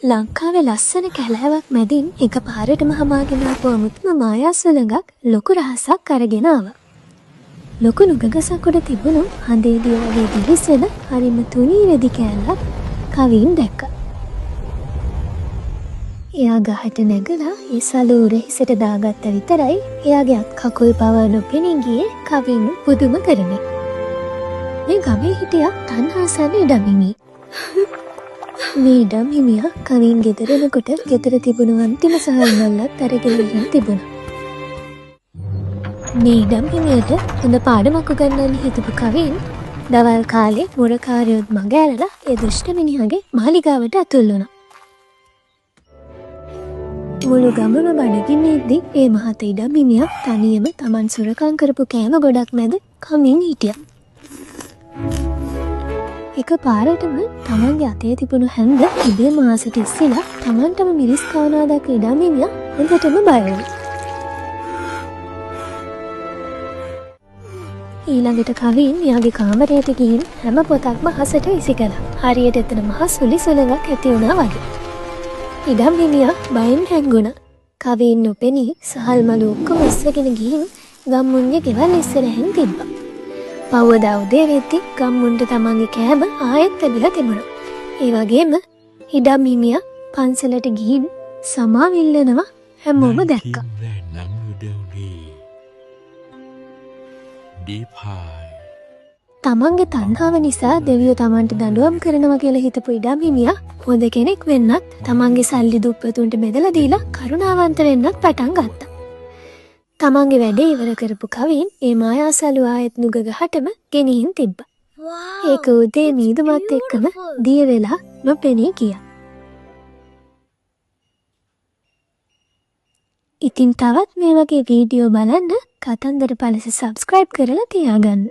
ලංකාවේ ලස්සන කැලෑවක් මැදින් එක පාරටම හමාගෙන ආපු අමුතුම මායා සුළඟක් ලොකු රහසක් අරගෙන ආවා. ලොකු නුග ගසක් උඩ තිබුණු හඳේ දිය වගේ දිලිසෙන හරිම තුනී රෙදි කෑල්ලක් කවීන් දැක්කා. එයා ගහට නැගලා ඒ සලු උරහිසට දාගත්ත විතරයි එයාගේ අත් කකුල් පවා නොපෙනී ගියේ කවීන් පුදුම කරමින්. මේ ගමේ හිටියා තණ්හාසන්න ඉඩම් හිමි. මේ ඉඩම් හිමියා කවින් ගෙදර එනකොට ගෙදර තිබුණු අන්තිම සහල් මල්ලත් අරගෙන ගිහින් තිබුණා. මේ ඉඩම් හිමියට හොඳ පාඩමක් උගන්වන්න හිතපු කවින් දවල් කාලේ මුරකාරයොත් මග ඇරලා ඒ දුෂ්ට මිනිහාගේ මාලිගාවට ඇතුල් වුණා. මුළු ගමම බඩගින්න ඉද්දි ඒ මහත ඉඩම් හිමියා තනියම තමන් සොරකම් කරපු කෑම ගොඩක් මැද කමින් හිටියා. එක පාරටම තමන්ගේ අතේ තිබුණු හැන්ද ඉබේම අහසට ඉස්සිලා තමන්ටම මිරිස් කවනවා දැක ඉඩම් හිමියා හොඳටම බය වුණා. ඊළඟට කවින් එයාගේ කාමරයට ගිහින් හැම පොතක්ම අහසට විසි කළා. හරියට එතන මහා සුළි සුළඟක් ඇති වුණා වගේ. ඉඩම් හිමියා බයෙන් හැංගුණා. කවින් නොපෙනී සහල් මලු ඔක්කොම උස්සගෙන ගිහින් ගම්මුන්ගේ ගෙවල් ඉස්සරහින් තිබ්බා. පහුවදා උදේ වෙද්දි ගම්මුන්ට තමන්ගේ කෑම ආයෙත් ලැබිලා තිබුණා. ඒ වගේම ඉඩම් හිමියා පන්සලට ගිහින් සමාව ඉල්ලනවා හැමෝම දැක්කා. තමන්ගේ තණ්හාව නිසා දෙවියෝ තමන්ට දඬුවම් කරනවා කියලා හිතපු ඉඩම් හිමියා හොඳ කෙනෙක් වෙන්නත් තමන්ගේ සල්ලි දුප්පතුන්ට බෙදලා දීලා කරුණාවන්ත වෙන්නත් පටන් ගත්තා. තමන්ගේ වැඩේ ඉවර කරපු කවින් ඒ මායාසලු ආයෙත් නුග ගහටම ගෙනිහින් තිබ්බා. ඒක උදේ මීදුමත් එක්කම දිය වෙලා නොපෙනී ගියා. ඉතින් තවත් මේ වගේ වීඩියෝ බලන්න කතන්දර පලස සබ්ස්ක්‍රයිබ් කරලා තියාගන්න.